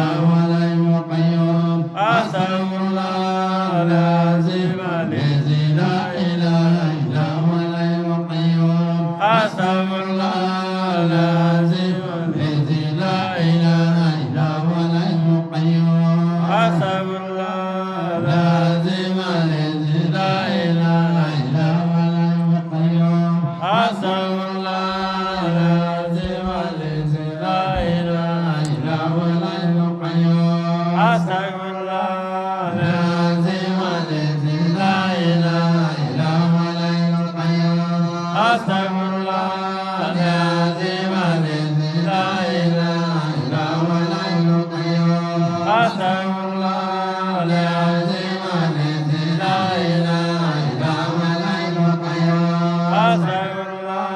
إلا هو الحي القيوم. أستغفر الله العظيم الذي لا إله إلا هو الحي القيوم. أستغفر الله العظيم الذي لا إله إلا هو الحي القيوم. أستغفر الله العظيم الذي لا إله إلا هو الحي القيوم. أستغفر الله العظيم الذي لا إله إلا هو الحي القيوم. أستغفر الله العظيم الذي لا إله إلا هو الحي القيوم. أستغفر الله العظيم الذي لا إله إلا هو الحي القيوم. أستغفر الله العظيم الذي لا إله إلا هو الحي القيوم. أستغفر الله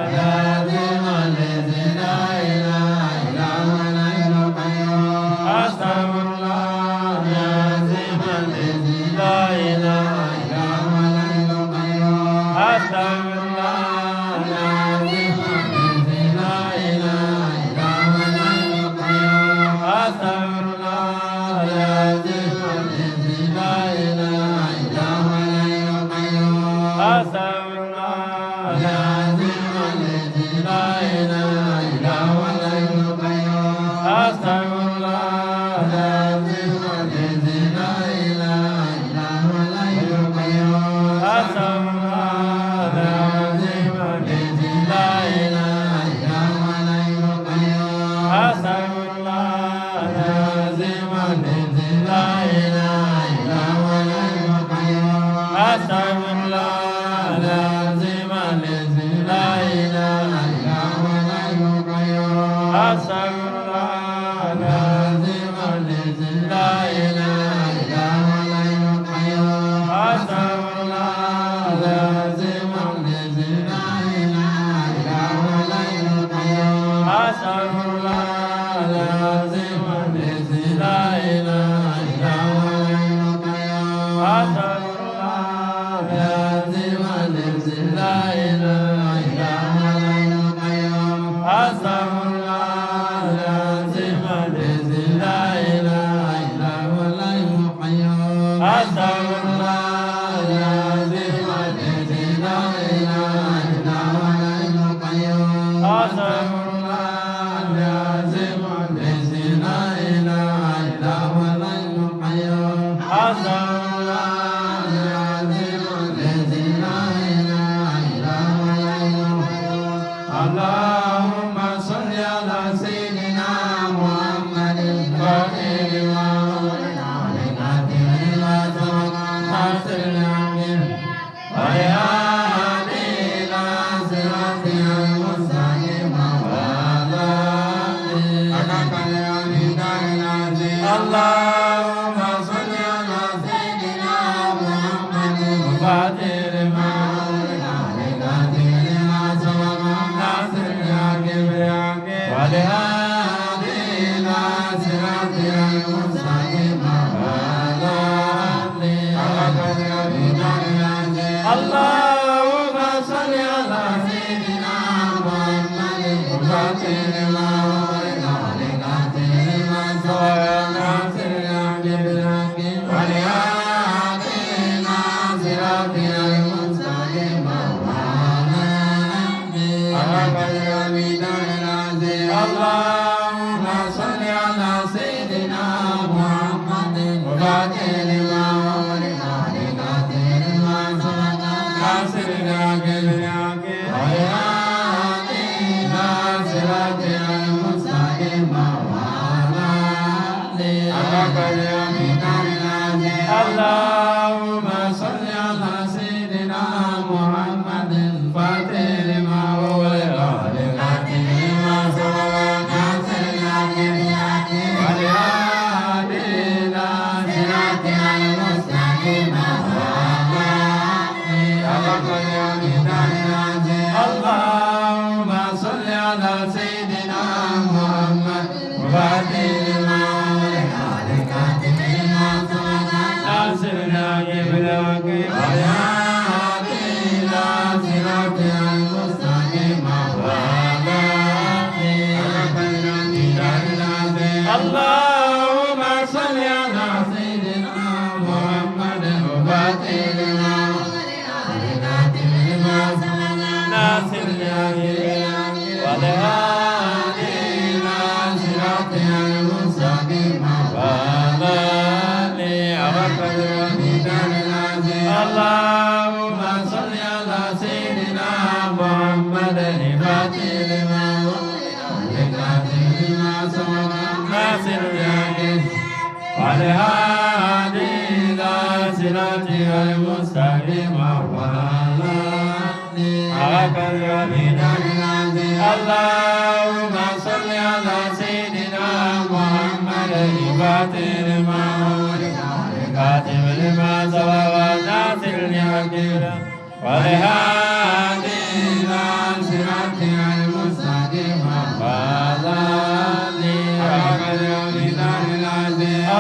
العظيم الذي لا إله إلا هو الحي القيوم. أستغفر الله العظيم الذي لا إله إلا هو الحي القيوم. أستغفر الله العظيم الذي لا إله إلا هو الحي القيوم. أستغفر الله العظيم الذي لا إله إلا هو الحي القيوم. أستغفر الله العظيم الذي لا إله إلا هو الحي القيوم. أستغفر الله العظيم الذي لا إله إلا هو الحي القيوم. أستغفر الله العظيم الذي لا إله إلا هو الحي القيوم. أستغفر الله العظيم الذي لا إله إلا هو الحي القيوم. أستغفر الله العظيم الذي لا إله إلا هو الحي القيوم. أستغفر الله العظيم الذي لا إله إلا هو الحي القيوم. أستغفر الله العظيم الذي لا إله إلا هو الحي القيوم. أستغفر الله العظيم الذي لا إله إلا هو الحي القيوم. أستغفر الله العظيم الذي لا إله إلا هو الحي القيوم. أستغفر الله العظيم الذي لا إله إلا هو الحي القيوم. أستغفر الله العظيم الذي لا إله إلا هو الحي القيوم. أستغفر الله العظيم الذي لا إله إلا هو الحي القيوم. أستغفر الله العظيم الذي لا إله إلا هو الحي القيوم. اللهم صل على سيدنا محمد الفاتح لما أغلق والخاتم لما سبق ناصر الحق والهادي إلى صراطك المستقيم وعلى آله حق قدره العظيم. اللهم صل على سيدنا محمد الفاتح لما أغلق والخاتم لما سبق ناصر الحق بالحق والهادي إلى صراطك المستقيم وعلى آله حق قدره العظيم. اللهم صل على سيدنا محمد الفاتح لما أغلق والخاتم لما سبق ناصر الحق بالحق والهادي إلى صراطك المستقيم وعلى آله حق قدره العظيم. اللهم صل على سيدنا محمد الفاتح لما أغلق والخاتم لما سبق ناصر الحق بالحق والهادي إلى صراطك المستقيم وعلى آله حق قدره العظيم. اللهم صل على سيدنا محمد الفاتح لما أغلق والخاتم لما سبق ناصر الحق بالحق والهادي إلى صراطك المستقيم وعلى آله حق قدره العظيم. اللهم صل على سيدنا محمد الفاتح لما أغلق والخاتم لما سبق ناصر اللهم صل على سيدنا محمد الفاتح لما لما سبق ناصر الحق والهادي إلى صراطك المستقيم وعلى اللهم صل على سيدنا محمد الفاتح لما كاتب لما سبق ناصر الحق والهادي إلى صراطك المستقيم وعلى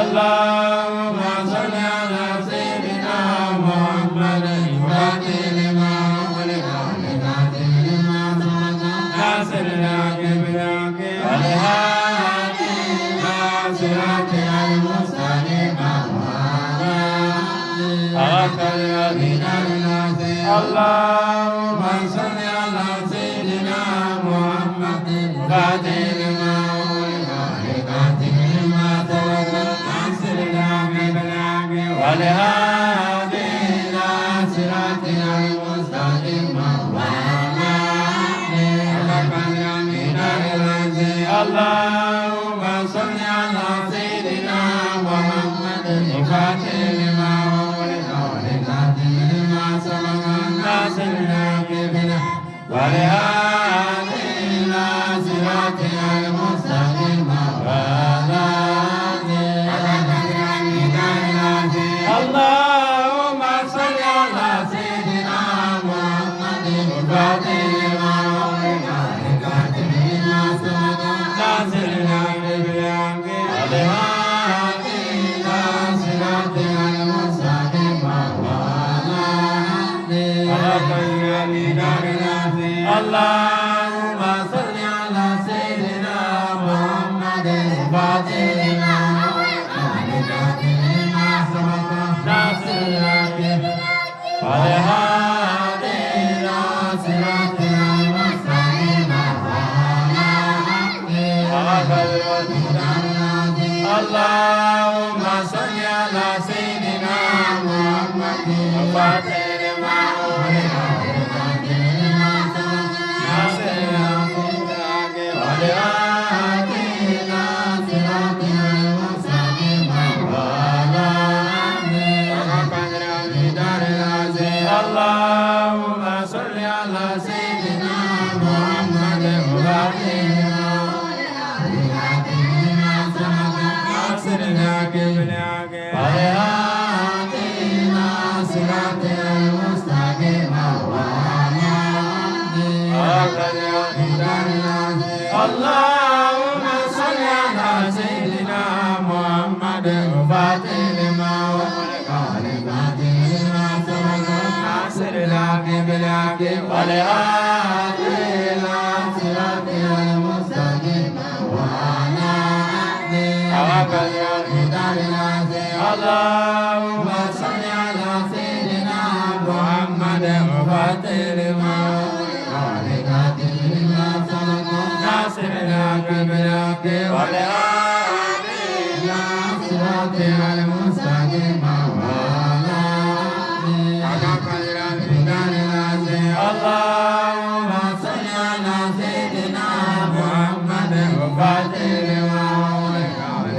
اللهم صل على سيدنا محمد الفاتح لما أغلق لما سبق ناصر الحق بالحق والهادي إلى صراطك المستقيم اللهم صل على سيدنا محمد الفاتح لما أغلق لما سبق ناصر الحق بالحق والهادي إلى صراطك المستقيم وعلى اللهم صل على سيدنا محمد الفاتح لما أغلق لما سبق ناصر الحق بالحق والهادي إلى صراطك المستقيم وعلى اللهم صل على سيدنا محمد الفاتح لما أغلق لما سبق ناصر الحق بالحق والهادي إلى صراطك المستقيم وعلى اللهم صل على سيدنا محمد الفاتح لما أغلق لما سبق ناصر الحق والهادي إلى صراطك المستقيم اللهم صل على سيدنا محمد الفاتح لما أغلق لما سبق ناصر الحق والهادي إلى صراطك المستقيم وعلى اللهم صل على سيدنا محمد ناصر الحق بالحق والهادي إلى صراطك المستقيم وعلى اللهم صل على سيدنا محمد الفاتح لما أغلق لما سبق ناصر الحق بالحق والهادي إلى صراطك المستقيم وعلى اللهم صل على سيدنا محمد الفاتح لما أغلق لما سبق ناصر الحق بالحق والهادي إلى صراطك المستقيم وعلى اللهم صل على سيدنا محمد الفاتح لما أغلق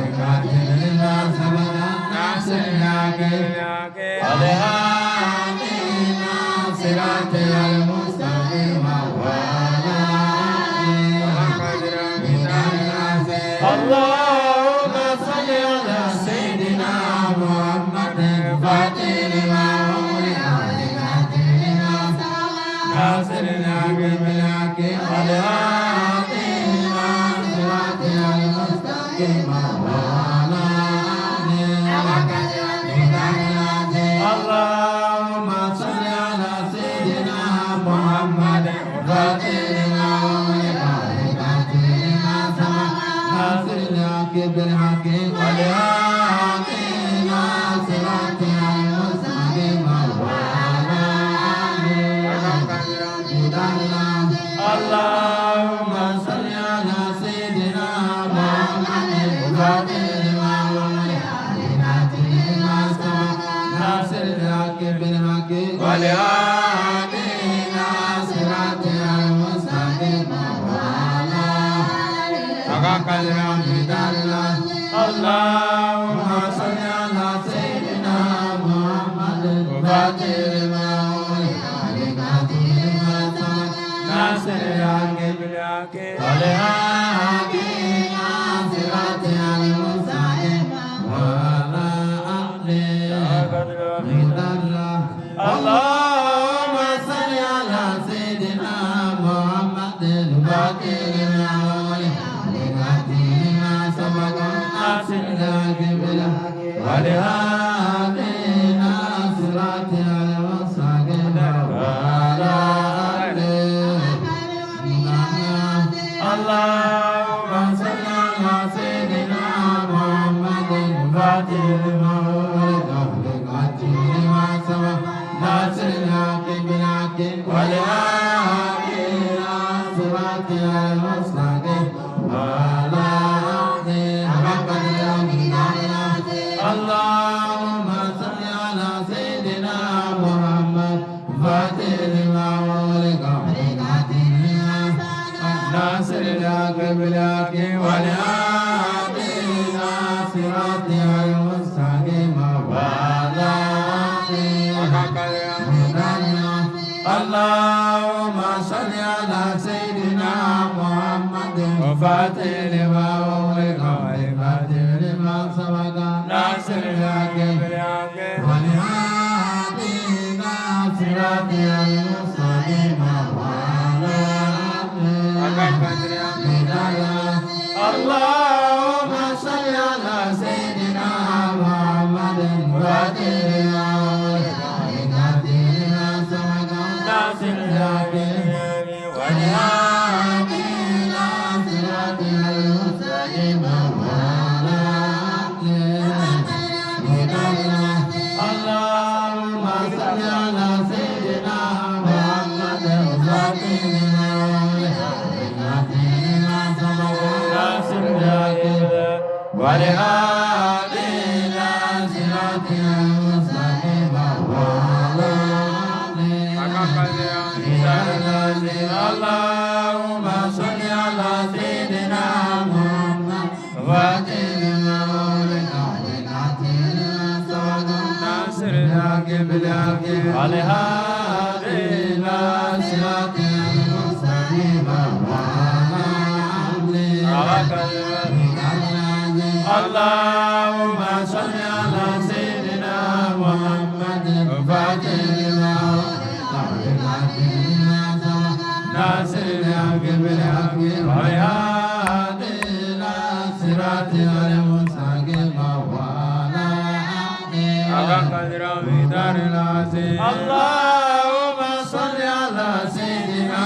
لما سبق ناصر الحق بالحق والهادي إلى صراطك المستقيم وعلى اللهم صل على سيدنا محمد الفاتح لما أغلق لما سبق ناصر الحق بالحق والهادي إلى صراطك المستقيم وعلى اللهم والهادي إلى صراطك المستقيم وعلى آله. اللهم صل على سيدنا محمد الفاتح لما أغلق والخاتم لما سبق ناصر الحق بالحق والهادي إلى صراطك المستقيم وعلى آله. اللهم صل على سيدنا محمد الفاتح لما أغلق والخاتم لما سبق ناصر الحق بالحق والهادي إلى صراطك المستقيم وعلى آله. اللهم صل على سيدنا محمد الفاتح لما أغلق والخاتم لما سبق ناصر الحق بالحق والهادي إلى صراطك المستقيم وعلى آله. اللهم صل على سيدنا محمد الفاتح لما أغلق والخاتم لما سبق ناصر الحق بالحق والهادي إلى صراطك المستقيم وعلى آله. اللهم صل على سيدنا محمد الفاتح لما أغلق والخاتم لما سبق ناصر الحق بالحق والهادي إلى صراطك المستقيم وعلى آله. اللهم صل على سيدنا محمد الفاتح لما أغلق والخاتم لما سبق ناصر الحق والهادي إلى صراطك المستقيم وعلى آله. اللهم صل على سيدنا محمد الفاتح لما أغلق والخاتم لما سبق ناصر الحق والهادي إلى صراطك المستقيم وعلى آله. اللهم صل على سيدنا محمد الفاتح لما أغلق والخاتم لما سبق ناصر الحق بالحق والهادي إلى صراطك المستقيم وعلى آله. اللهم صل على سيدنا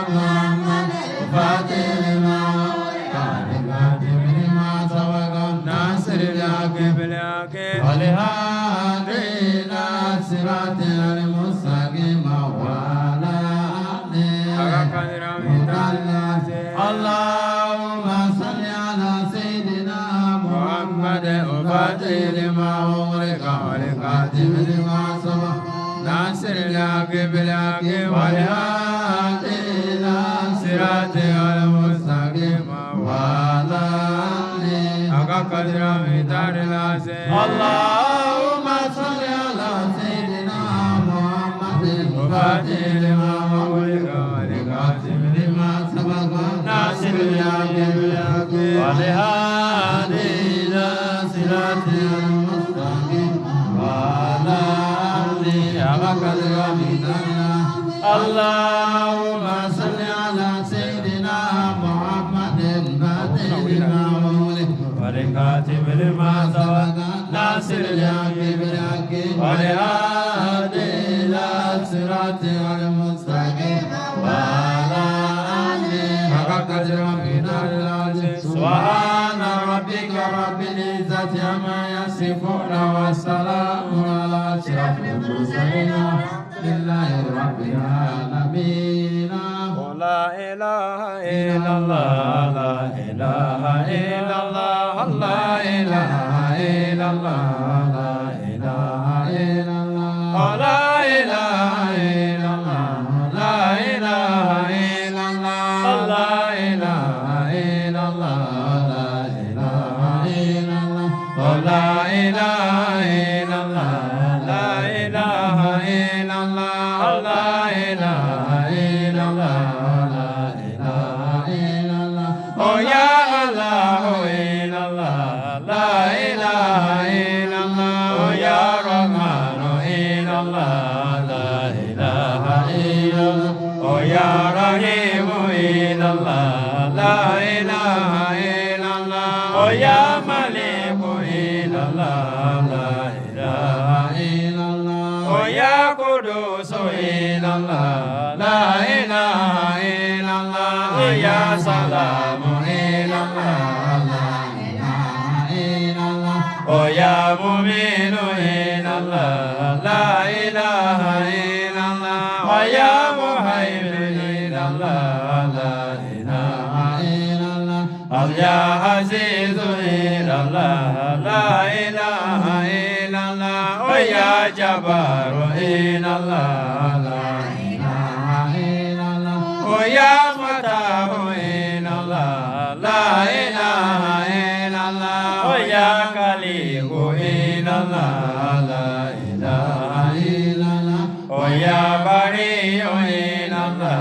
محمد الفاتح لما أغلق والخاتم لما سبق ناصر الحق بالحق والهادي إلى صراطك المستقيم وعلى آله. اللهم صل على سيدنا محمد الفاتح لما أغلق والخاتم لما سبق ناصر الحق بالحق والهادي إلى صراطك المستقيم وعلى آله. اللهم صل على سيدنا محمد الفاتح لما أغلق والخاتم لما سبق ناصر الحق بالحق والهادي إلى صراطك المستقيم وعلى آله. اللهم صل على سيدنا محمد الفاتح لما أغلق والخاتم لما سبق ناصر الحق بالحق والهادي إلى صراطك المستقيم وعلى آله. اللهم صل على سيدنا محمد الفاتح لما أغلق والخاتم لما سبق ناصر الحق بالحق والهادي إلى صراطك المستقيم وعلى آله. سبحان ربك رب العزة عما يصفون وسلام على أشرف المرسلين لله رب العالمين. لا إله إلا الله، لا إله إلا الله، لا إله إلا الله، لا إله إلا الله، لا إله لا إله إلا الله لا إله إلا الله لا إله إلا الله لا إله إلا الله يا الله إلا الله لا إله إلا الله يا رحمن إلا الله لا إله إلا الله يا رحيم إلا الله لا إله إلا الله يا ملك إلا الله لا إله إلا الله يا قدوس إلا الله لا إله إلا الله يا سلام إلا الله لا إله إلا الله يا مؤمن إلا الله لا إله إلا الله يا مهيمن إلا الله لا إله إلا الله يا عزيز إلا الله لا إله إلا الله يا جبار إلا الله لا إله إلا الله يا فتاح إلا الله لا إله إلا الله يا خالق إلا الله لا إله إلا الله يا بارئ إلا الله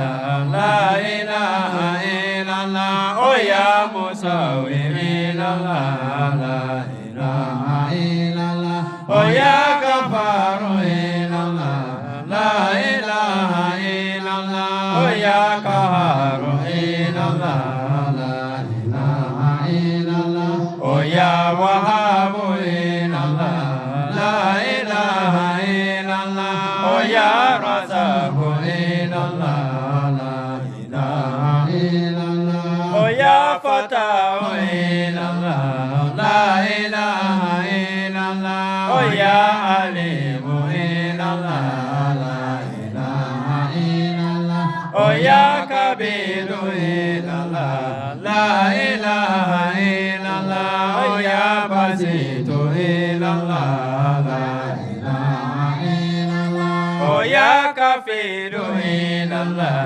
لا إله إلا الله يا مصور إلا الله لا إله إلا الله يا غفار إلا الله لا إله إلا الله يا قهار إلا الله لا إله إلا الله يا وهاب إلا الله لا إله إلا الله يا رزاق إلا الله لا إله إلا الله يا فتاح إلا الله لا إله إلا الله يا عليم إلا الله لا إله إلا الله يا كبير إلا الله لا إله إلا الله يا بسيط إلا الله لا إله إلا الله يا كفيل إلا الله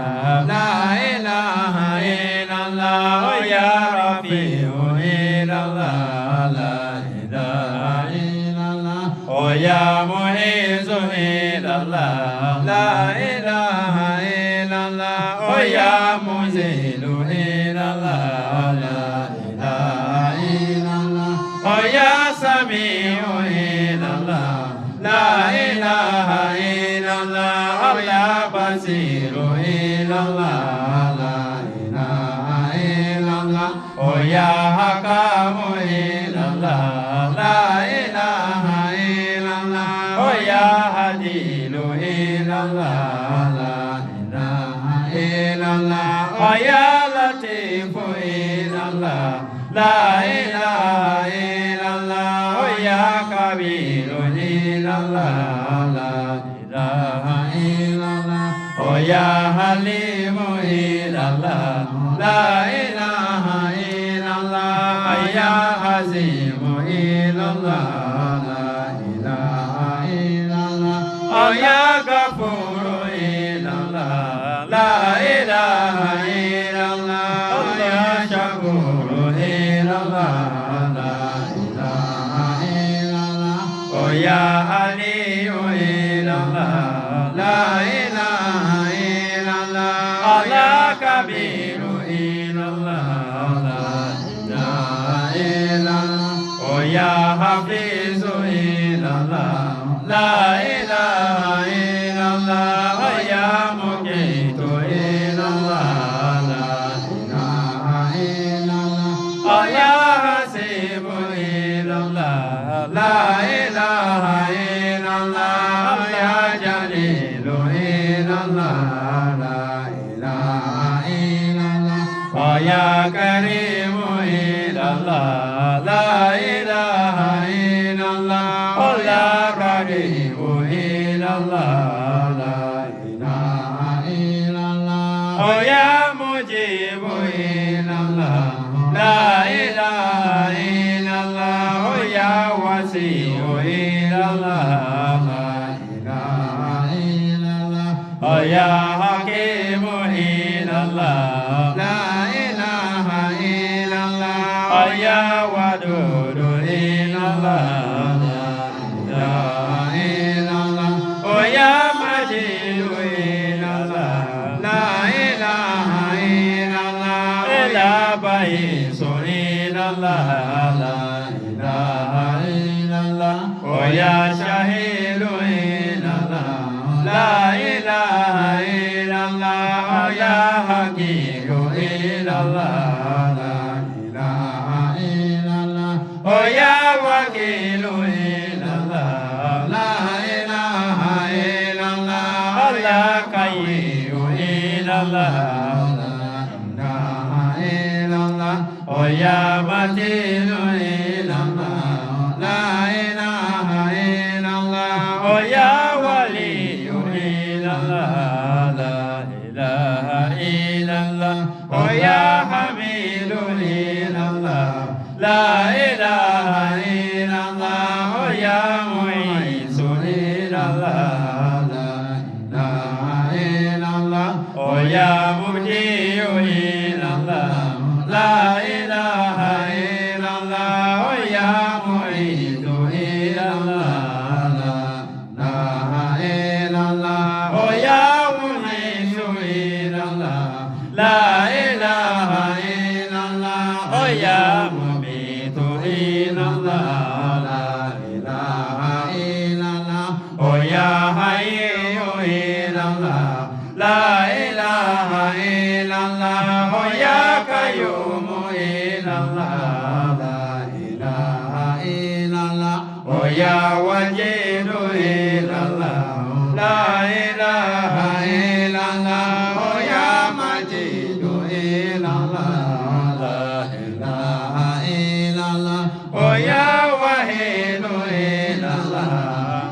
لا إله إلا الله يا رفيع إلا الله لا إله إلا الله يا معز إلا الله لا إله إلا الله يا مذل إلا الله لا إله إلا الله يا سميع إلا الله لا إله إلا الله يا بصير إلا الله لا إله إلا الله يا حكم إلا الله لا إله إلا الله يا عديل إلا الله لا إله إلا الله يا لطيف إلا الله لا إله إلا الله يا كبير إلا الله لا إله إلا الله يا حليم إلا الله لا إله إلا الله يا عظيم إلا الله لا إله إلا الله يا غفور إلا الله لا إله إلا الله يا شكور إلا الله لا إله إلا الله يا علي إلا الله لا إله إلا الله يا كبير إلا الله لا إله إلا الله يا حفيظ إلا الله لا إله إلا الله يا مقيت إلا الله لا إله إلا الله يا حسيب إلا الله لا إله إلا الله يا جليل إلا الله لا إله إلا الله يا كريم إلا الله لا إله إلا الله يا كريم إلا الله لا إله إلا الله يا مجيب إلا الله لا إله إلا الله يا وسيع إلا الله لا إله إلا الله يا حكيم إلا الله لا إله إلا الله يا ودود إلا الله لا إله إلا الله ويا مجيد إلى الله لا إله إلا الله لا بئس إلى الله لا إله إلا الله ويا شهيد إلى الله لا إله إلا الله يا حقيق إلى الله لا إله إلا الله ويا وكيل إلى الله لا إله إلا الله لا قوي إلى الله لا إله إلا الله ويا متين إلى الله لا إله إلا الله ويا ولي إلى الله لا إله إلا الله ويا حميد إلى الله لا إله إلا الله ويا معيز إلى الله لا إله إلا الله ويا مبدي إلى الله لا إله إلا الله ويا معيد إلى الله لا إله إلا الله ويا معيز إلى الله لا إله إلا الله ويا مميت إلى الله لا إله إلا الله ويا حي إلى الله لا إله إلا الله ويا قيوم إلى الله لا إله إلا الله ويا وجيد إلى الله لا إله إلا الله ويا مجيد إلى الله لا إله إلا الله ويا وحيد إلى الله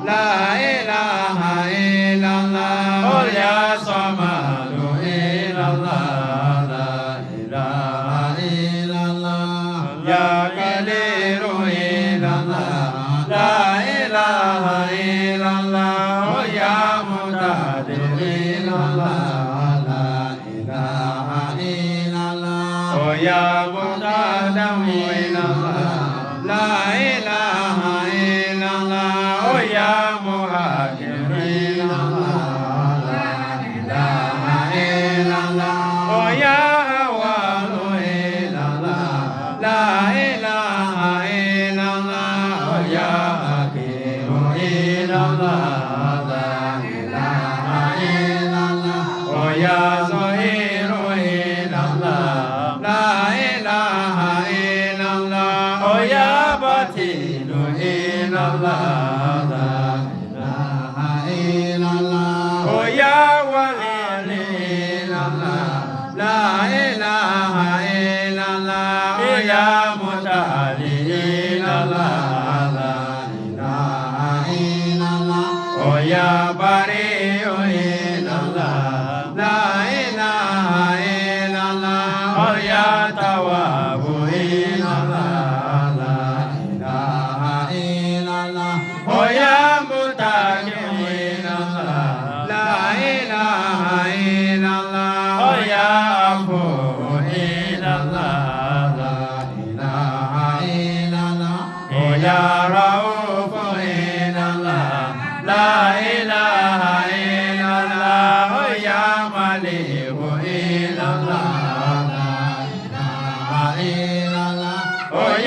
لا إله إلا الله ويا صمد إلى الله لا إله إلا الله يا قدير إلى الله لا إله إلا الله يا مقتدر إلى الله لا إله إلا الله يا مقتدر إلى الله لا إله إلا الله يا مهاجر إلى الله لا إله إلا الله يا أول إلى الله لا إله إلا الله يا أخير إلى الله لا إله إلا الله يا ظهير إلى الله لا إله إلا الله يا باطن إلى الله لا إله إلا الله يا ولي إلى الله لا إله إلا الله يا متعالي إلى الله لا إله إلا الله يا بريء إلى الله لا إله إلا الله يا تواب إلى الله لا إله إلا الله يا متقي إلى الله لا إله إلا الله يا عفو إلى الله لا إله إلا الله يا رؤوف إلى الله لا إله إلا الله يا مليك إلى الله لا إله إلا الله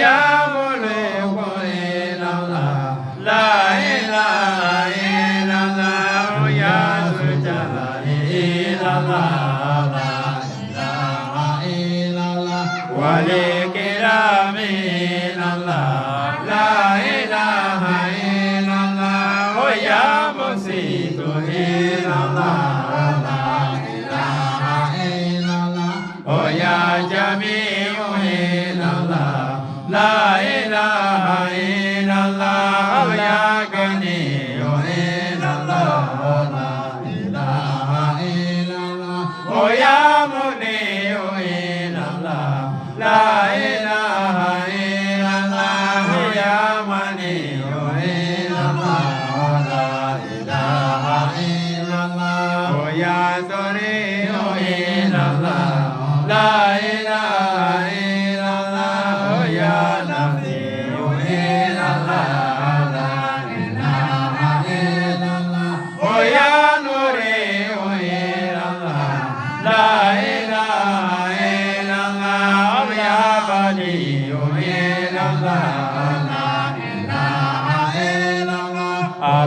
يا ملك إلى الله لا إله إلا الله يا ذو الجلال إلى الله لا إله إلا الله والإكرام إلى الله لا إله إلا الله يا مقسط إلى الله لا إله إلا الله يا جميع إلى الله لا إله إلا الله يا غني إلى الله لا إله إلا الله يا مني إلى الله لا إله إلا الله يا مني إلى الله لا إله إلا الله يا ذري إلى الله لا إله إلا الله يا نفي إلى الله.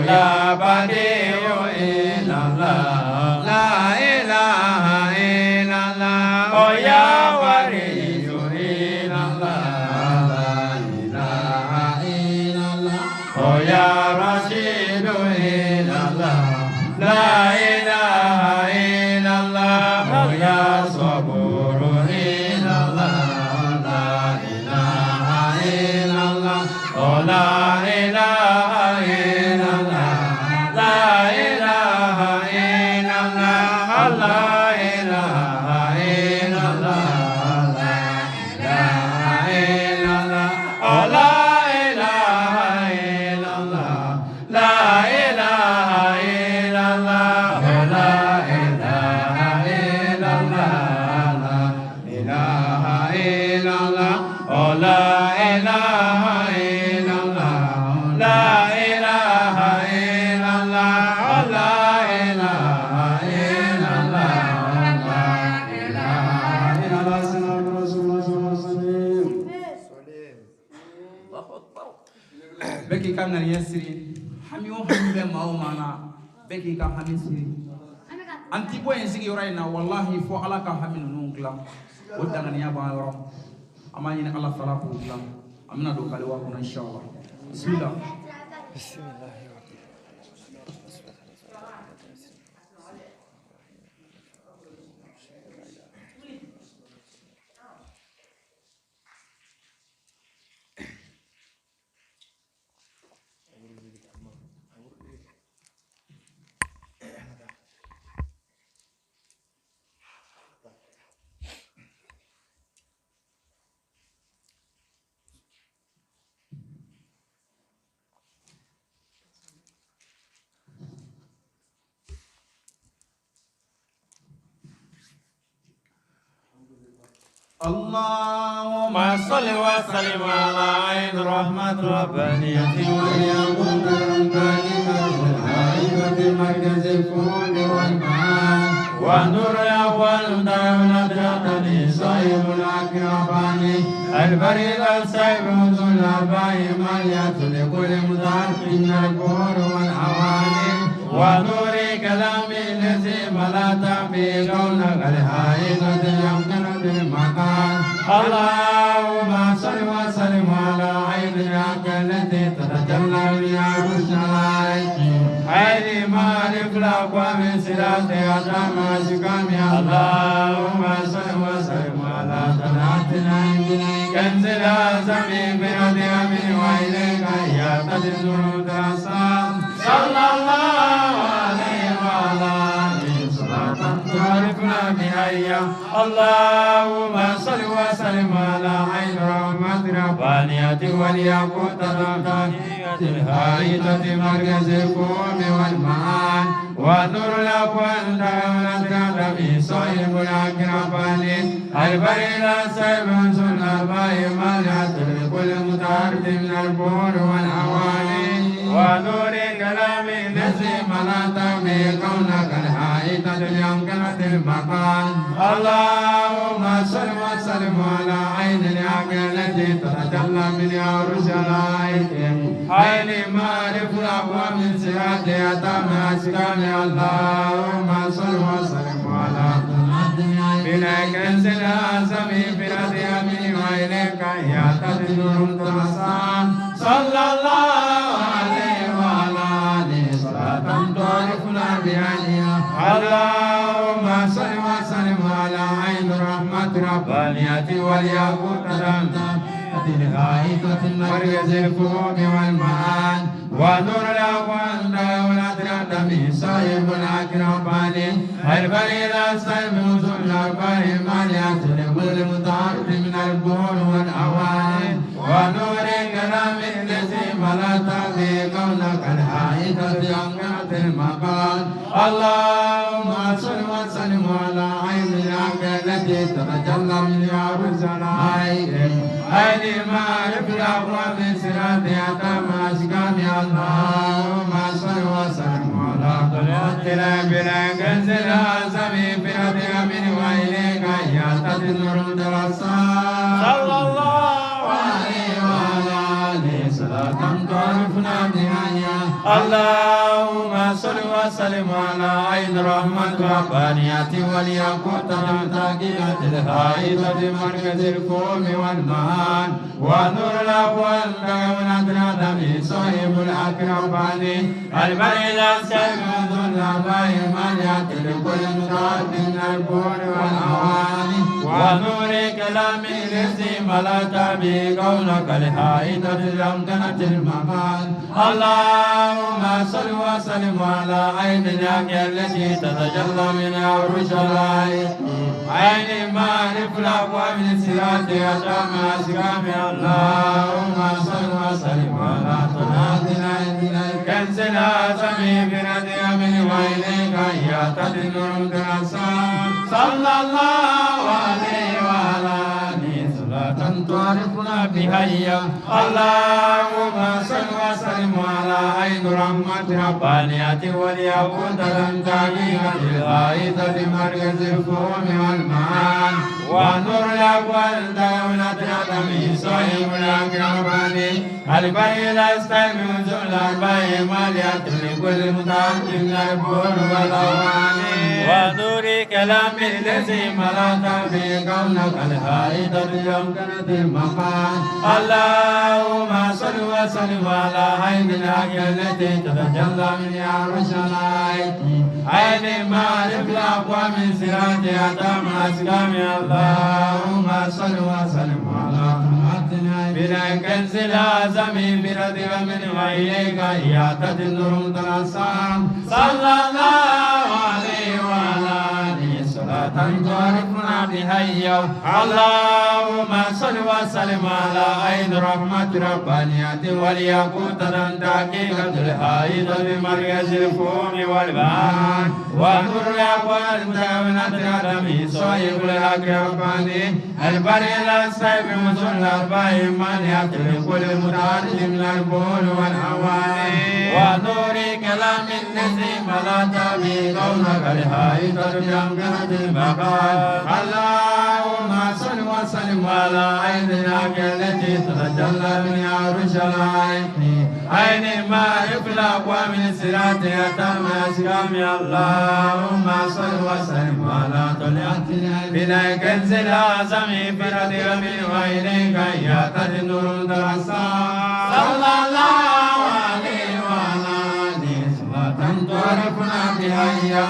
لا بديع إلا الله لا إله إلا الله يا ولي إلا الله لا إله إلا الله يا رشيد إلا الله لا إله إلا الله يا صبور إلا الله لا إله إلا الله لا إله إلا الله لا إله إلا الله لا إله إلا الله لا إله إلا الله لا إله إلا الله لا إله إلا الله لا إله إلا الله لا إله إلا الله لا إله إلا الله لا إله إلا الله لا إله إلا الله لا إله إلا الله سيدنا رسول الله صلى الله عليه وسلم. Bɛɛ k'i ka ŋaniya siri, hami o hami bɛ maa o maa na, bɛɛ k'i ka hami siri. An ti bɔ yen sigiyɔrɔ in na, walahi, fo Ala ka hami ninnu dilan. O danganiya b'an yɔrɔ, an b'a ɲini Ala fɛ, Ala k'o dilan. An bɛna don kaliwa kɔnɔ, inshallah. Bismillah. اللهم صل وسلم على عين رحمة ربانية والياقوت الربانية الهائبة مركز الفهوم والمعان والنور الأول دولة رقمي صاحب الأكربان البريد السيف ذو الأربع مالية لكل متعرف من الكور والأواني ونور كلامي الذي ملأت به كونك الحائطة يمكن بالمكان. اللهم صل وسلم على عين الحق التي تتجلى بها الشرائع عين معرف الأقوام صراط أدام أشكام. اللهم صل وسلم على طلعتنا كنز الأعظم برد أمين وإليك يا تجد صلى الله عليه وعلى آله صلاة تعرفنا بها. اللهم صل وسلم على عين رحمة ربانية والياقوت الربانية الهائطة مركز الفهوم والمعان والنور الأول دولة ربي صاحب الأكربان البريد السيف ذو الأربع مالية لكل متعرف من البور والأواني ونور كلام الذي ملأت به كونك الحائطة اليمكنة المكان. اللهم صل وسلم على عين الحق التي تتجلى من عرش عين معرف الأقوام من صراط أتم أشكال. اللهم صل وسلم على بلا كنز الأعظم برد أمين وإليك يا تجد صلى الله عليه وعلى آله صلاة تعرفنا بها. اللهم صل وسلم على عين رحمة ربانية والياقوت الغائطة مركز الفهوم والمعان ونور الأول دولة رقمي صاحب الأكربان البريد السيف ذو الأربع مالية لكل متعرف من البور والأواني ونور كلام الذي ملأت به كونك الحائطة أمكنة المقال. اللهم صل وسلم على عين الحق التي تتجلى من عرش عين معرف الأقوام صراط أتم أشكام. اللهم صل وسلم على طلعتنا بلا كنز الأعظم برد أمين وإليك يا تجد صلى الله عليه وعلى آله صلاة تعرفنا بها. اللهم صل وسلم على عين رحمة ربانية والياقوت المتاقية الهائطة مركز الفهم والمعان ونور الأقوال دولة صاحب الأكرباني البريد السيف ذو الأربع مالية لكل متعد من البور والأواني ونور كلام الذي ملأت به كونك الحائطة الأمكنة المكان. اللهم صل وسلم على عين الحق التي تتجلى من عرش الله عين معرف الأقوام الصراط أتم أسكام. اللهم صل وسلم على طلعتنا الكنز الأعظم بردي من وإليك يا تدنر صلى الله عليه وعلى آله صلاة تعرفنا بها. اللهم صل وسلم على عين رحمة ربانية والياقوت الأنتاجية الغائطة مركز الفهم والمعان ونور الأقوال دولة الأدم صاحب الأكرماني البري الأستيم ذو الأربع مالية لكل متعد من البور والأواني ونور كلام الذي ملأت به كونك الحائطة الأمكنة المكان. اللهم صل وسلم على عين الحق التي تتجلى من عرش الله عين معرف الأقوام صراط أتم أسكام. اللهم صل وسلم على طلعتنا بلا كنز الأعظم برد من وإليك يا تدنر تنصام صلى الله عليه وعلى آله صلاة تعرفنا بها. اللهم صل وسلم على عين رحمة ربانية والياقوت الأنتاقية الحائطة بمركز الفهم والبيان ونور الأقوال دولة الأدم صاحب الحق رباني البري الأسيب ذو الأربع مانعة لكل متعرض من البول والأواني ونور كلام الذي ملأت به كونك الحائطة بأمكنة المكان. اللهم صل وسلم على عين الحق التي تتجلى من عرش الله عين معرف الأقوام الصراط أتم أسكام. اللهم صل وسلم على طلعتنا بلا كنز الأعظم فرد من وإليك يا تدنر صلى الله عليه وعلى آله صلاة تعرفنا بها.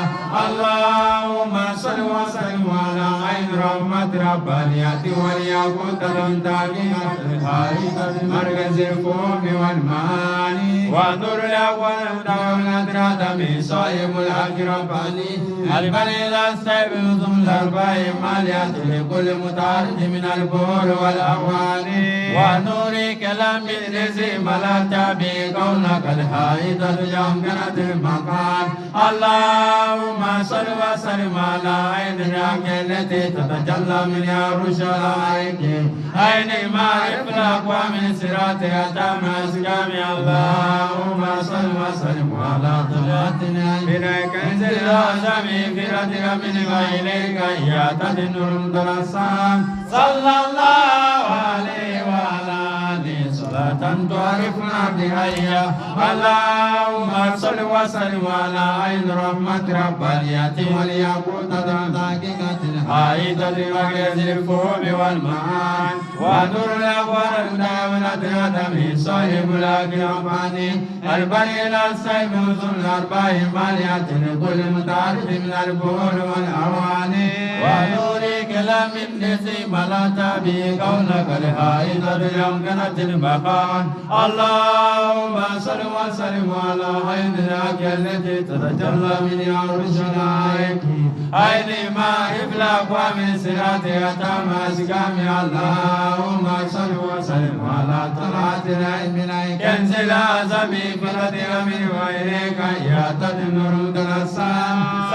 اللهم صل وسلم على عين رحمة ربانية والياقوت الأنتاجية الحائطة مركز الفهم والمعاني ونور الأول دولة الأدم صاحب الحق رباني البريد السيف ذو الأربع مالية لكل متعرض من البور والأواني ونور كلام الذي ملأت به كونك الحائطة الأمكنة المكان. اللهم صل وسلم على عين الحق التي تتجلى من عرش الله عين معرف الأقوام صراط أتم أسكام. اللهم صل وسلم على طلعتنا بلا كنز الأعظم فرتك من وإليك يا تدنر صلى الله عليه وعلى آله صلاة تعرفنا بها. اللهم صل وسلم على عين رحمة ربانية والياقوت الأنتاقية الحائطة مركز الفهم والمعان ونور الأقوال دولة الأدم صاحب الأكرماني البري الأسيب ذو الأربع مالية لكل متعرض من البور والأواني ونور كلام الذي ملأت به كونك الحائطة الأمكنة المكان. اللهم صل وسلم على عين الحق التي تتجلى من عرش الله عين معرف الأقوام صراط أتم أسكام. اللهم صل وسلم على طلعتنا كنز الأعظم فرد من وإليك يا تدنر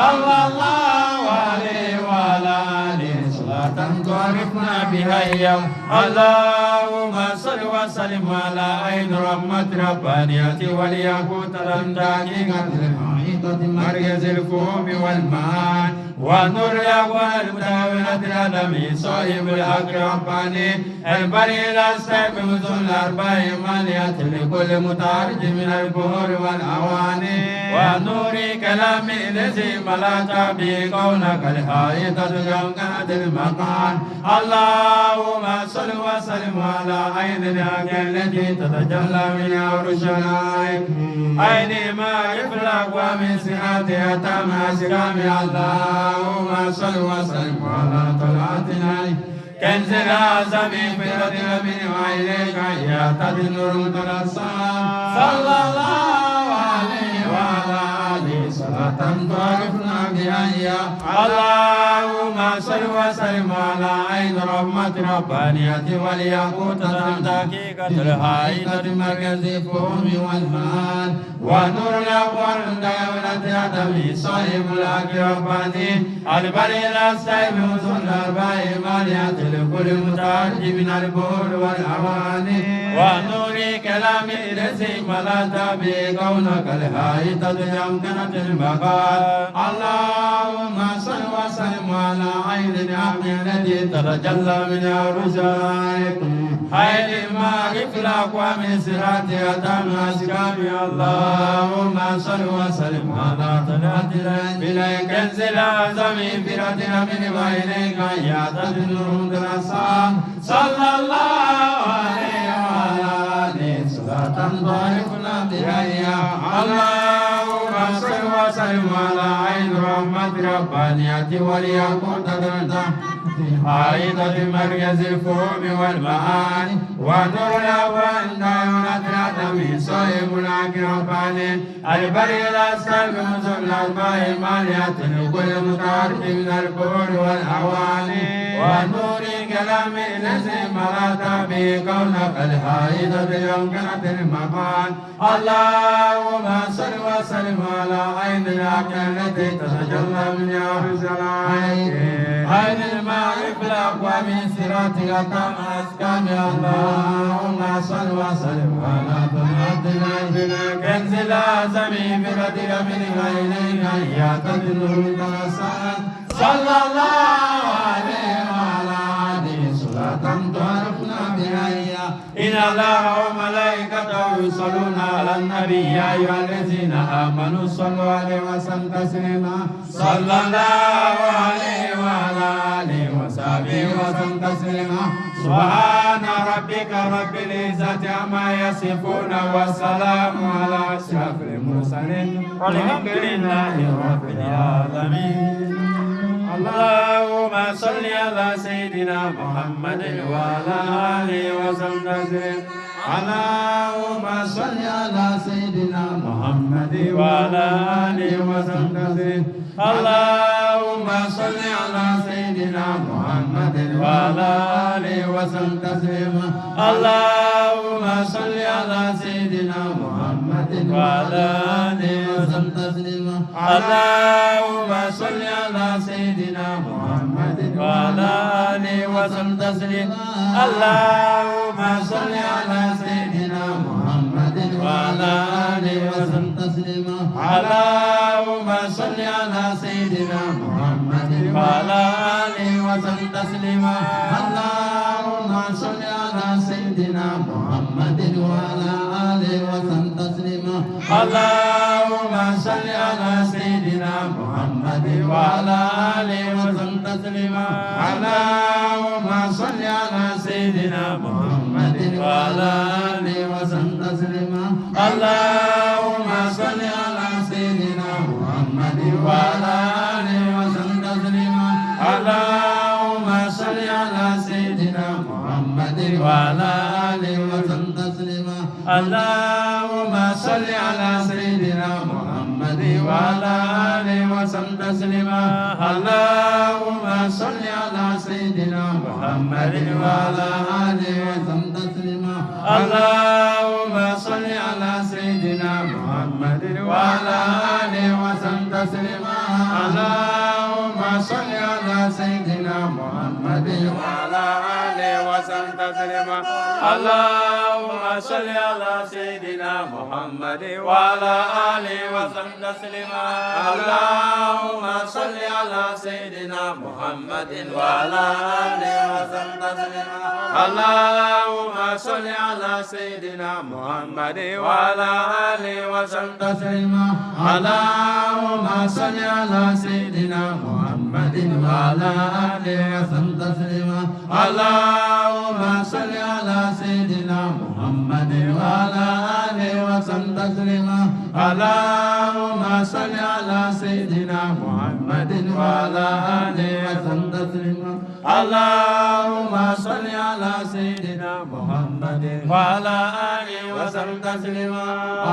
صلى الله عليه وعلى آله صلاة تعرفنا بها. اللهم صل وسلم على عين رحمة ربانية والياقوت الأنتاجية الحائطة مركز الفهم والمعان ونور الأقوال المتاولة الأدمي صاحب الحق رباني البري الأسلام وذو الأربع مالية لكل متعرج من البهور والأواني ونور كلامي الذي ملأت به كونك الحائطة جمكنة المكان. اللهم صل وسلم على عين الحق التي تتجلى من عرش العين عين ما يفلق ومن سعتها تم أسكام. اللهم صل وسلم على طلعتنا كنز الأعظم في الأرض من وإليك يهتدي النور تلصى. صلى الله عليه وعلى آله صلاة تعرفنا بها. اللهم صل وسلم على عين رحمة ربانية والياقوت تحقيقة الحائطة مركز الفهم والمال ونور الأقوال دولة آدم صاحب الحق رباني البري الأسلم وذو الأربع مالية لكل متعرج من البور والأواني ونور كلام الذي ملأت به كونك الحائطة جمكنة المقال. اللهم صل وسلم على عين الحق التي تتجلى من عرشك عين المعرف الأقوى من صراطها تم أسكام. اللهم صل وسلم على طلعة بلا كنز الأعظم في ردنا من وإليك يعتد النور صلى الله عليه وعلى آله صلاة تعرفنا بها. اللهم صل وسلم على عين رحمة ربانية والياقوت حائطة مركز الفهم والمعاني ونور الأول دولة الأدم صاحب الحق رباني البري الأسلم وذو الأربع مالية لكل متعرف من البور والأواني ونور الكلام الذي ملأت به كونك الحائطة يمكنة المكان. اللهم صل وسلم على عين الحق التي تتجلى من عرش العين عين المعرف الأقوى من صراطك تم أسكان. اللهم صل وسلم على طلعة كنز الأعظم بردك من إليك يعتدي النور صلى الله عليه وعلى آله صلاة تعرفنا بها. إن الله وملائكته يصلون على النبي يا أيها الذين آمنوا صلوا عليه وسلموا تسليما. صلى الله عليه وعلى آله وصحبه وسلم تسليما. سبحان ربك رب العزة عما يصفون والسلام على أشرف المرسلين والحمد لله رب العالمين. اللهم صل على سيدنا محمد وعلى آله وسلم. اللهم صل على سيدنا محمد وعلى آله وسلم. اللهم صل على سيدنا محمد وعلى آله وسلم. اللهم صل على سيدنا محمد وعلى آله وسلم. اللهم صل على سيدنا محمد وعلى آله وسلم. اللهم صل على سيدنا محمد وعلى آله وسلم. اللهم صل على سيدنا محمد وعلى آله وسلم. اللهم صل على سيدنا محمد وعلى آله وسلم. اللهم صل على سيدنا محمد وعلى آله وسلم. اللهم صل على سيدنا محمد وعلى آله وسلم. اللهم صل على سيدنا محمد وعلى آله وسلم. اللهم صل على سيدنا محمد وعلى آله وسلم. اللهم صل على سيدنا محمد وعلى آله وسلم. اللهم صل على سيدنا محمد وعلى آله وسلم. اللهم صل على سيدنا محمد وعلى آله وسلم. اللهم صل على سيدنا محمد وعلى آله وسلم تسليما. اللهم صل على سيدنا محمد وعلى آله وسلم تسليما. اللهم صل على سيدنا محمد وعلى آله وسلم تسليما. اللهم صل على سيدنا محمد وعلى آله وسلم تسليما. اللهم صل على سيدنا محمد وعلى آله وسلم تسليما. اللهم صل على سيدنا محمد وعلى آله وسلم تسليما. اللهم صل على سيدنا محمد وعلى آله وسلم تسليما. اللهم صل على سيدنا محمد وعلى آله وسلم تسليما.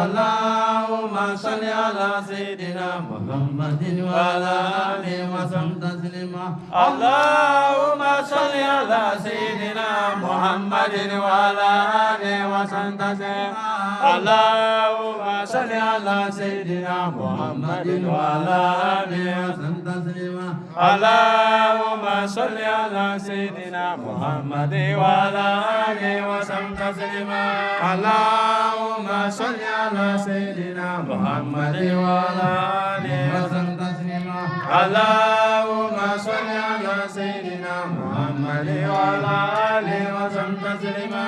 اللهم صل على سيدنا محمد وعلى آله وسلم تسليما. اللهم صل على سيدنا محمد وعلى آله وسلم تسليما. اللهم صل على سيدنا محمد وعلى آله وسلم تسليما. اللهم صل على سيدنا محمد وعلى آله وسلم تسليما. اللهم صل على سيدنا محمد وعلى آله وسلم تسليما. اللهم صل على سيدنا محمد وعلى آله وسلم تسليما.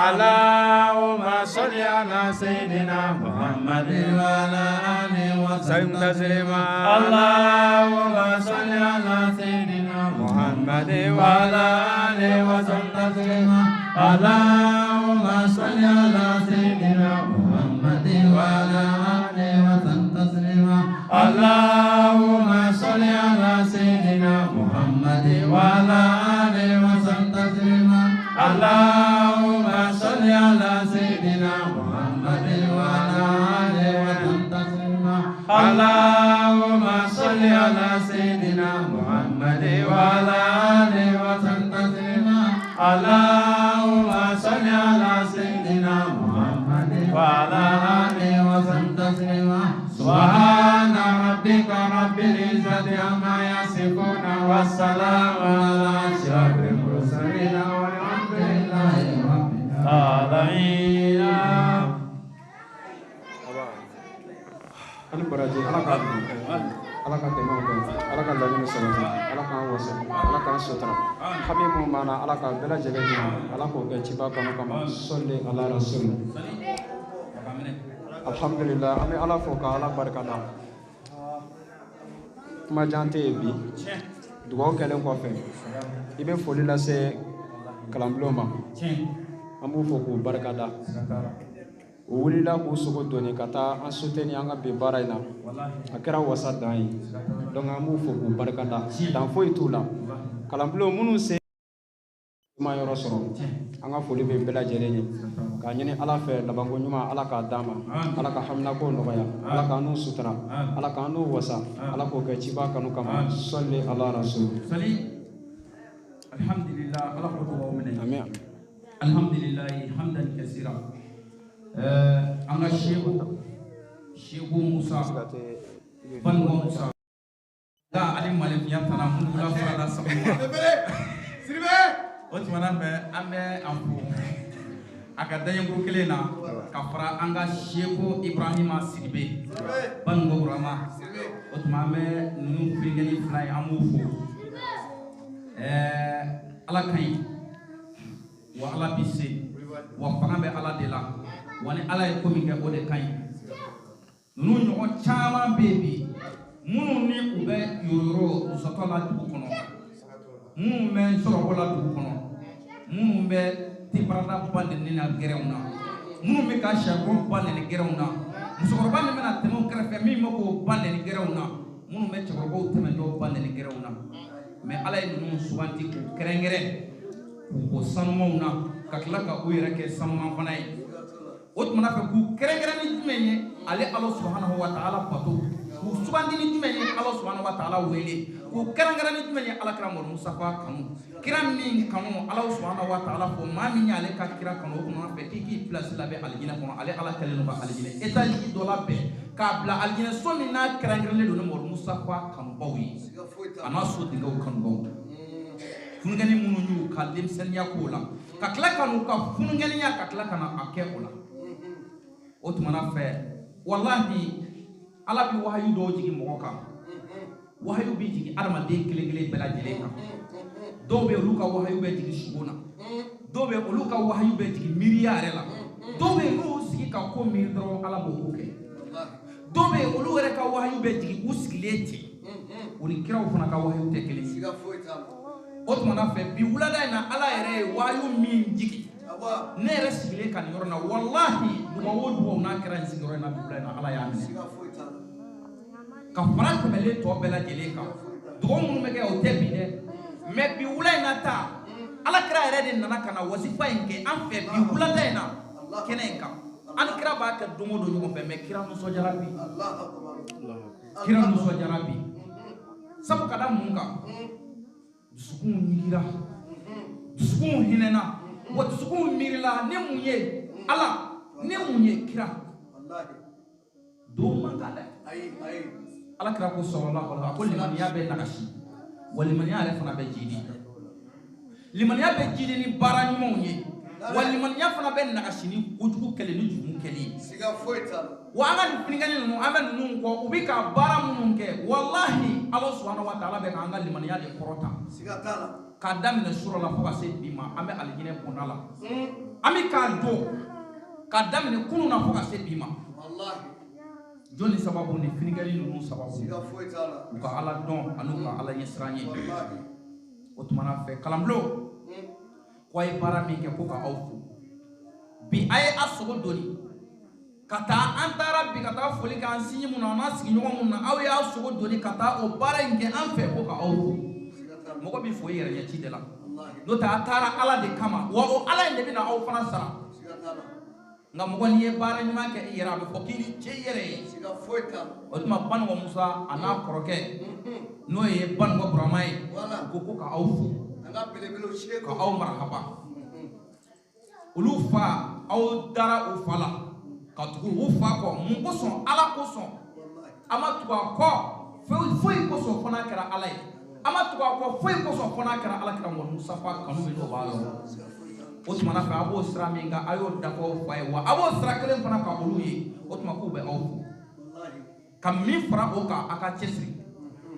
اللهم صل على سيدنا محمد وعلى آله وسلم تسليما. اللهم صل على سيدنا محمد وعلى آله وسلم تسليما. اللهم صل على سيدنا محمد وعلى آله وسلم تسليما. اللهم صل على سيدنا محمد وعلى آله وسلم تسليما. اللهم صل على سيدنا محمد وعلى آله وسلم تسليما. اللهم صل على سيدنا محمد وعلى آله وسلم تسليما. اللهم صل على سيدنا محمد وعلى آله وسلم تسليما. سبحان ربك رب العزة عما يصفون والسلام على أشرف المرسلين والحمد لله رب العالمين. Ani baraji ala ka ala ka dɛmɛw kɛ, ala ka laɲini sabati, ala k'an wasa, ala k'an sutura, hami minnu b'an na ala k'a bɛɛ lajɛlen ɲɛ, ala k'o kɛ ciba kanu kama. Sɔli ala rasul. Alhamdulillah, an bɛ ala fo ka ala barika da. Kuma jan tɛ yen bi. Dugawu kɛlen kɔfɛ, i bɛ foli lase kalanbulon ma, an b'u fo k'u barika da. U wulila k'u sogo doni ka taa an soutenir an ka bi baara in na, a kɛra wasa dan ye. Donc an b'u fo k'u barika da, dan foyi t'u la. Kalanbulon minnu se ma yɔrɔ sɔrɔ, an ka foli bɛ bɛɛ lajɛlen ye k'a ɲini ala fɛ labanko ɲuman ala k'a d'an ma, ala ka haminako nɔgɔya, ala k'an n'u sutura, ala k'an n'u wasa, ala k'o kɛ ciba kanu kama. Sɔli ala rasul. Alhamdulillah, ala k'o dugawu minɛ. Amin. Alhamdulillah, hamdan kasira. An ka Seku Musa Banuwa Musa nka ale malefinya tana mundula farada sabu Siribe o tuma fɛ an bɛ an fo a ka daɲɛkuru kelen na ka fara an ka Seku Ibrahima Sidibe Banuwa Burama. O tuma an bɛ ninnu filenkɛni fila ye, an b'u fo. Ala ka ɲi wa ala bi se wa fanga bɛ ala de la, wa ni ala ye ko min kɛ o de ka ɲi. Ninnu ɲɔgɔn caman bɛ yen bi minnu ni u bɛ yɔrɔ musatɔ la dugu kɔnɔ, minnu bɛ sɔrɔko la dugu kɔnɔ, minnu bɛ tebarada ba nɛni na gɛrɛnw na, minnu bɛ ka saribɔn ba nɛni gɛrɛnw na, musokɔrɔba min bɛna tɛmɛ o kɛrɛfɛ min bɛ k'o ba nɛni gɛrɛnw na, minnu bɛ cɛkɔrɔbaw tɛmɛtɔ ba nɛni gɛrɛnw na. Mais ala ye ninnu suganti k'u kɛrɛnkɛrɛn k'u bɔ sanumanw na ka tila ka u yɛrɛ kɛ sanuman fana ye. O tuma fɛ k'u kɛrɛnkɛrɛn ni jumɛn ye? Ale ala subahanahu wa taala bato. K'u sugandi ni jumɛn ye? Ala subahanahu wa taala wele. K'u kɛrɛnkɛrɛn ni jumɛn ye? Ala kira Mamadu Mustafa kanu. Kira min kanu ala subahanahu wa taala fɔ maa min y'ale ka kira kanu o tuma fɛ k'i k'i place labɛn alijinɛ kɔnɔ. Ale ala kɛlen don ka alijinɛ étage dɔ labɛn k'a bila alijinɛ so min n'a kɛrɛnkɛrɛnlen don ni Mamadu Mustafa kanubaw ye, a n'a so denkɛw kanubaw. Fununkɛni minnu y'u ka denmisɛnninya k'o la, ka tila ka n'u ka fununkɛniya ka tila ka na a kɛ o la. O tumana fɛ, walahi, Ala bɛ wahayu dɔw jigin mɔgɔ kan. Wahayu bɛ jigin adamaden kelen kelen bɛɛ lajɛlen kan. Dɔw bɛ yen, olu ka wahayu bɛ jigin sugo na. Dɔw bɛ yen, olu ka wahayu bɛ jigin miiriya yɛrɛ la. Dɔw bɛ yen, n'u sigi ka ko miiri dɔrɔn, Ala b'o ko kɛ. Dɔw bɛ yen, olu yɛrɛ ka wahayu bɛ jigin u sigilen ten. O ni kiraw fana ka wahayu tɛ kelen ye. O tumana fɛ, bi wulada in na, Ala yɛrɛ ye wahayu min jigin ne yɛrɛ sigilen ka nin yɔrɔ in na, walahi, dugawu o dugawu n'a kɛra nin sigiyɔrɔ in na bi wula in na, Ala y'a minɛ ka fara tɛmɛlen tɔ bɛɛ lajɛlen kan. Dugawu minnu bɛ kɛ, o tɛ bi dɛ, mais bi wula in na ta, Ala kira yɛrɛ de nana ka na wasifa in kɛ an fɛ bi wulada in na kɛnɛ in kan. An ni kira b'a kɛ don o don ɲɔgɔn fɛ, mais kira nisɔndiyara bi, kira nisɔndiyara bi. Sabu ka da mun kan? Dusukunw ɲigira, dusukunw hinɛna, wa dusukunw miirila ni mun ye Ala, ni mun ye kira. Don man kan dɛ. Ala kira ko sallallahu alaihi wa sallam, a ko limaniya bɛ nagasi, wa limaniya yɛrɛ fana bɛ jidi. Limaniya bɛ jidi ni baara ɲumanw ye, wa limaniya fana bɛ nagasi ni kojugu kɛlen ni jurumu kɛlen ye. Wa an ka nin fininkɛni ninnu, an bɛ ninnu kɔ, u bɛ ka baara minnu kɛ, walahi, Ala subahana wa taala bɛ k'an ka limaniya de kɔrɔta. K'a daminɛ surɔ la fo ka se bi ma, an bɛ alijinɛ bonda la. An bɛ k'a don k'a daminɛ kunun na fo ka se bi ma. Jɔnni sababu? Ni fininkɛni ninnu sababu, u ka Ala dɔn ani u ka Ala ɲɛsiran ye. O tumana fɛ, kalanbulon ko a ye baara min kɛ, ko ka aw fo bi. A ye a sogo doni ka taa. An taara bi ka taa foli kɛ an sinji minnu na, an n'an sigiɲɔgɔn minnu na. Aw y'aw sogo doni ka taa o baara in kɛ an fɛ, ko ka aw fo. Mɔgɔ bɛ fo i yɛrɛ ɲɛ ci de la, n'o tɛ a taara Ala de kama, wa o Ala in de bɛna aw fana sara. Nka mɔgɔ, n'i ye baara ɲuman kɛ i yɛrɛ, a bɛ fɔ k'i ni ce i yɛrɛ ye. O tuma, Banikɔ Musa a n'a kɔrɔkɛ, n'o ye Banikɔ Burama ye, u ko ka aw fo, ka aw marahaba. Olu fa, aw dara u fa la ka tugu u fa kɔ. Mun kosɔn? Ala kosɔn. A ma tugu a kɔ foyi foyi kosɔn fo n'a kɛra Ala ye. A ma tugu a kɔ foyi kosɔn fo n'a kɛra Ala kira mɔgɔ Musafa kanu bɛ n'o b'a la. O tuma na fɛ, a b'o sira min kan, a y'o dafa aw fa ye, wa a b'o sira kelen fana ka olu ye. O tuma, k'u bɛ aw fo ka min fara o kan, a ka cɛsiri,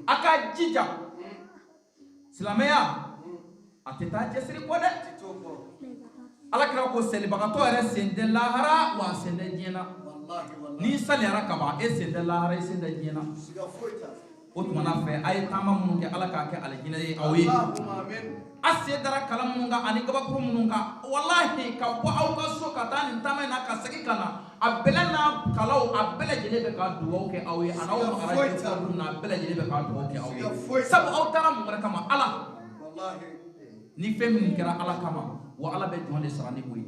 a ka jija. Silamɛya a tɛ taa cɛsiri kɔ dɛ. Ala kira ko selibagatɔ yɛrɛ sen tɛ lahara, wa a sen tɛ diɲɛ na. N'i saliyara ka ban, e sen tɛ lahara, e sen tɛ diɲɛ na. O tuma na fɛ, a ye taama minnu kɛ, Ala k'a kɛ alijinɛ ye aw ye. A sen dara kala minnu kan ani kabakuru minnu kan, walahi, ka bɔ aw ka so ka taa nin taama in na ka segin ka na, a bɛlɛ n'a kalaw, a bɛɛ lajɛlen bɛ ka dugawu kɛ aw ye. A n'aw magara jɛ na, a bɛɛ lajɛlen bɛ ka dugawu kɛ aw ye, sabu aw taara mun wɛrɛ kama? Ala. Ni fɛn min kɛra Ala kama, wa Ala bɛ jɔn de sara ni o ye.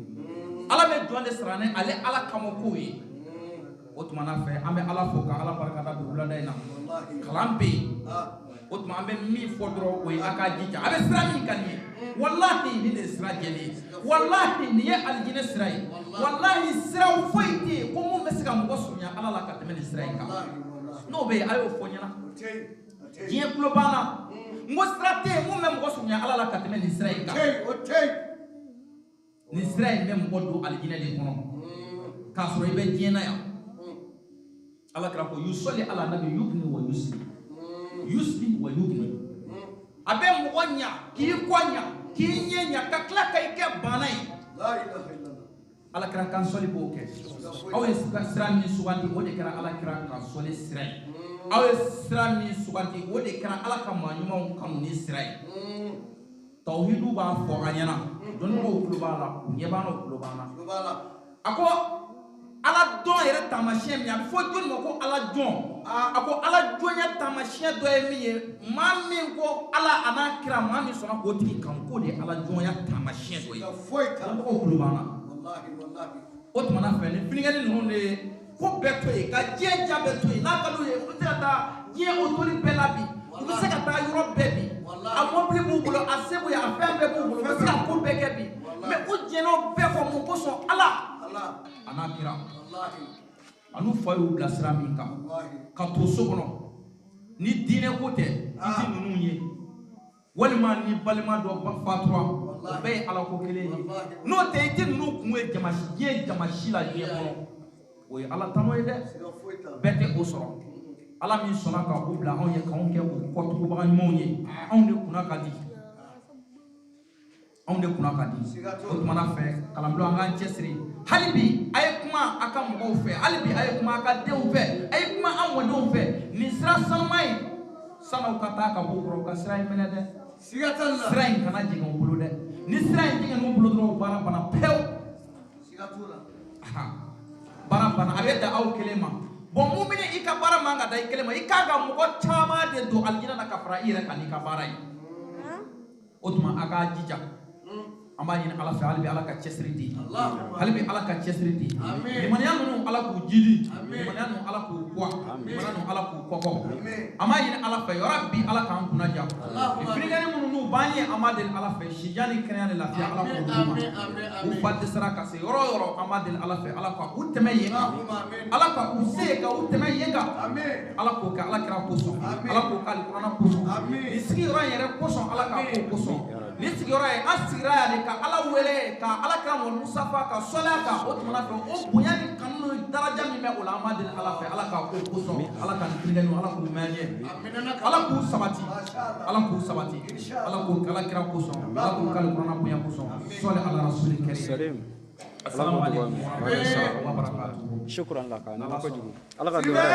Ala bɛ jɔn de sara ni ale Ala kama kow ye. O tuma na fɛ, an bɛ Ala fo ka Ala barikada bi wulada in na. Kalan bɛ yen. O tuma, an bɛ min fɔ dɔrɔn, o ye a k'a jija. A bɛ sira min kan nin ye, walahi, nin de ye sira jɛlen ye. Walahi, nin ye alijinɛ sira ye. Walahi, siraw foyi tɛ yen ko mun bɛ se ka mɔgɔ surunya Ala la ka tɛmɛ nin sira in kan. N'o bɛ yen, a y'o fɔ n ɲɛna. Diɲɛ tulo banna. N ko sira tɛ yen mun bɛ mɔgɔ surunya Ala la ka tɛmɛ nin sira in kan. Nin sira in bɛ mɔgɔ don alijinɛ de kɔnɔ k'a sɔrɔ i bɛ diɲɛ na yan. Ala kira ko yusɔli ala nabi yugni wa yusli, yusli wa yugni. A bɛ mɔgɔ ɲa, k'i kɔ ɲa, k'i ɲɛ ɲa, ka tila ka i kɛ bana ye. Ala kira kan sɔli b'o kɛ. Aw ye sira min sugandi, o de kɛra Ala kira kan sɔli sira ye. Aw ye sira min sugandi, o de kɛra Ala ka maa ɲumanw kanu ni sira ye. Tawhidu b'a fɔ an ɲɛna, dɔnnibagaw tulo b'a la, u ɲɛ b'an na, u tulo b'an na. A ko Ala dɔn yɛrɛ taamasiyɛn min, a bɛ fɔ jɔnni ma ko Ala jɔn? A ko Ala jɔnya taamasiyɛn dɔ ye min ye, maa min ko Ala a n'a kira, maa min sɔnna k'o tigi kanu, k'o de ye Ala jɔnya taamasiyɛn dɔ ye. Dɔnnibagaw tulo b'an na. O tuma na fɛ, ni fininkɛni ninnu de ye ko bɛɛ to yen, ka diɲɛ ja bɛɛ to yen, n'a ka d'u ye, u bɛ se ka taa diɲɛ otoli bɛɛ la bi, u bɛ se ka taa yɔrɔ bɛɛ bi. A mɔbili b'u bolo, a se b'u ye, a fɛn bɛɛ b'u bolo, u bɛ se ka ko bɛɛ kɛ bi. Mais u jɛn'o bɛɛ kɔ. Mun kosɔn? Ala a n'a kira a n'u fa y'u bila sira min kan, ka to so kɔnɔ ni diinɛ ko tɛ, i ti ninnu ye. Walima ni balima dɔ fatura o bɛɛ ye ala ko kelen ye n'o tɛ i tɛ ninnu kun ye jama diɲɛ jama si la diɲɛ kɔnɔ o ye ala tano ye dɛ bɛɛ tɛ o sɔrɔ ala min sɔnna ka o bila anw ye k'anw kɛ o kɔtugubaga ɲumanw ye anw de kunna ka di anw de kunna ka di o tumana fɛ kalanbulon an k'an cɛsiri hali bi a ye kuma a ka mɔgɔw fɛ hali bi a ye kuma a ka denw fɛ a ye kuma an mɔdenw fɛ nin sira sanuman in san'aw ka taa ka bɔ u kɔrɔ u ka sira in minɛ dɛ sira in kana jigin u bolo dɛ ni sira in jiginna u bolo dɔrɔn baara banna pewu baara banna a bɛ dan aw kelen ma bon mumini i ka baara man ka da i kelen ma i kan ka mɔgɔ caman de don alijinɛ na ka fara i yɛrɛ kan n'i ka baara ye o tuma a k'a jija an b'a ɲini ala fɛ hali bi ala ka cɛsiri di hali bi ala ka cɛsiri di limaniya ninnu ala k'u jidi limaniya ninnu ala k'u kuwa limaniya ninnu ala k'u kɔkɔ an b'a ɲini ala fɛ yɔrɔ bi ala k'an kunna ja firikɛni minnu n'u b'an ye an b'a deli ala fɛ sijan ni kɛnɛya ni lafiya ala k'u d'u ma u fa dɛsɛra ka se yɔrɔ o yɔrɔ an b'a deli ala fɛ ala ka u tɛmɛ yen kan ala ka u se ka u tɛmɛ yen kan ala k'o kɛ ala kira kosɔn ala k'o kɛ alikuranɛ kosɔn nin sigiyɔrɔ in yɛrɛ kosɔn ala k'a k'o kosɔn nin sigiyɔrɔ in an sigira yan de ka ala wele ka ala kira Muhamadu Mustafa ka sɔli a kan o tumana fɛ o bonya ni kanu ni daraja min bɛ o la an b'a deli ala fɛ ala k'a k'o kosɔn ala ka nin kirikɛniw ala k'u mɛn ɲɛ ala k'u sabati ala k'u sabati ala k'o kɛ ala kira kosɔn ala k'o kɛ alikuranɛ bonya kosɔn sɔli ala rasuli karim. Assalamu alaikum wa rahmatullahi wa barakatuh. Shukran laka. Ala ka kojugu. Ala ka dɔ wɛrɛ.